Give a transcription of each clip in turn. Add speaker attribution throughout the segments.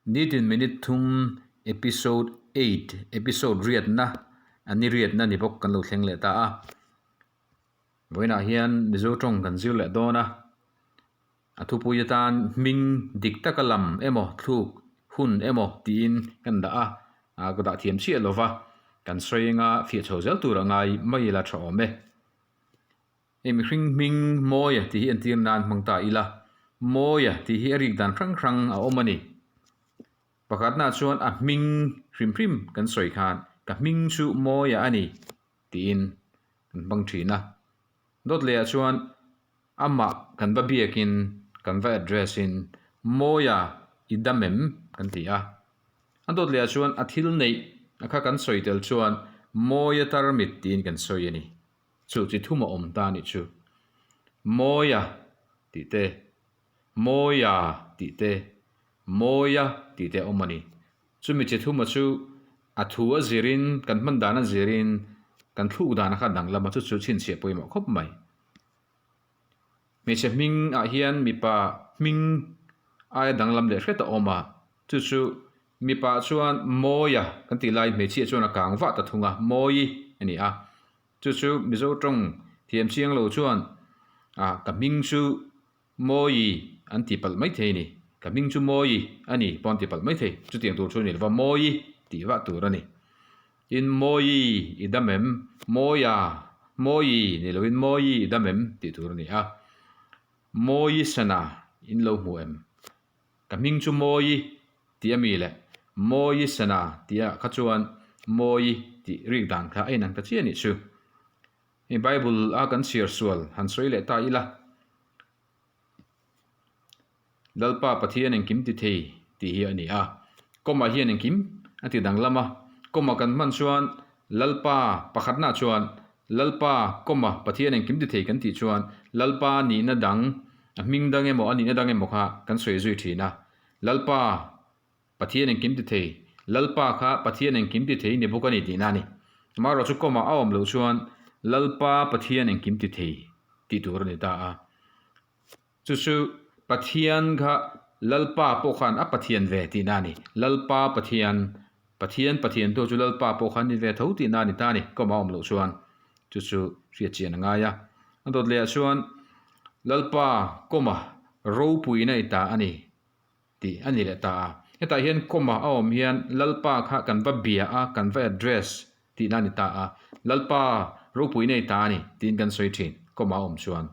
Speaker 1: Nitin minute thum episode eight episode riatna a ni riatna ni bawk kan lo thleng leh ta a. Vawiinah hian Mizo tawng kan zir leh dawn a, a thupui atan hming dik taka lam emaw thluk hun emaw tiin kan dah a, a ka dah thiam chiah lova kan sawi anga fiah chho zel tur a ngai mai ila tha awm e. Hei mihring hming Mawia tih hi entir nan hmang ta ila, Mawia tih hi a rik dan hrang hrang a awm a ni. Pakhatnaah chuan a hming hrim hrim kan sawi khan ka hming chu Mawia a ni tiin kan hmang thin a. Dawt lehah chuan amah kan va biakin kan va address in Mawia i dam em kan ti a. A dawt lehah chuan a thil neih a kha kan sawi tel chuan Mawia tarmit tiin kan sawi a ni. Chu chi thum a awm ta nih chu. Mawia tih te, Mawia tih te, Mawia tih te a awm a ni. Chumi chi thuma chu a thu a zirin, kan hman dan a zirin, kan thluk dan a kha danglam a, chu chu chhinchhiah pawimawh khawp mai. Hmeichhe hming ah hian mipa hming aia danglam leh hret a awm a, chu chu mipa chuan Mawia kan tih lai hmeichhia chuan a kang vah ta thung a, Mawi a ni a. Chu chu Mizo tawng thiam chiang lo chuan ah ka hming chu Mawi an ti palh mai thei a ni. Ka hming chu Mawi a ni pawh an ti palh mai thei. Chutiang tur chu a ni lova Mawi tih vah tur a ni. Tin Mawi i dam em? Mawia, Mawi ni loin Mawi i dam em tih tur a ni a. Mawi sana in lo hmu em? Ka hming chu Mawi tih a mi le? Mawi sana tih ah kha chuan Mawi tih rik dan kha a inang ta chiah a nih chu. Hei Bible a kan chhiar sual han sawi leh ta ila. Lalpa Pathian engkim ti thei tih hi a ni a. Kawmah hian engkim a ti danglam a. Kawma kan hman chuan Lalpa pakhatna chuan Lalpa kawma Pathian engkim ti thei kan tih chuan Lalpa nihna dang a hming dang emaw a nihna dang emaw kha kan sawi zui thin a. Lalpa Pathian engkim ti thei Lalpa kha Pathian engkim ti thei ni bawk a ni tihna a ni. Amaherawhchu chu kawmah a awm loh chuan Lalpa Pathian engkim ti thei tih tur a ni ta a. Chu chu Pathian kha Lalpa pawh khan a Pathian ve tihna a ni. Lalpa Pathian, Pathian Pathian tu chu Lalpa pawh khan ni ve tho tihna a ni ta a ni, kawmah a awm loh chuan. Chu chu hriat chian a ngai a. A dawt lehah chuan Lalpa kawma ropuina i ta a ni tih a ni leh ta a. Hetah hian kawma a awm hian Lalpa kha kan va bia a, kan va address tihna a ni ta a. Lalpa ropuina i ta a ni tiin kan sawi thin kawma a awm chuan.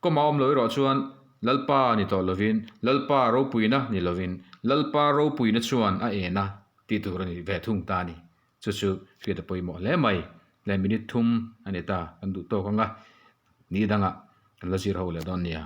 Speaker 1: Kawma awm lo erawh chuan Lalpa ni tawh lovin, Lalpa ropuina ni lovin, Lalpa ropuina chuan a en a tih tur a ni ve thung ta a ni. Chu chu hriat a pawimawh hle mai. Leh minute thum a ni ta, kan duh tawk ang a, ni dangah kan la zir ho leh dawn nia.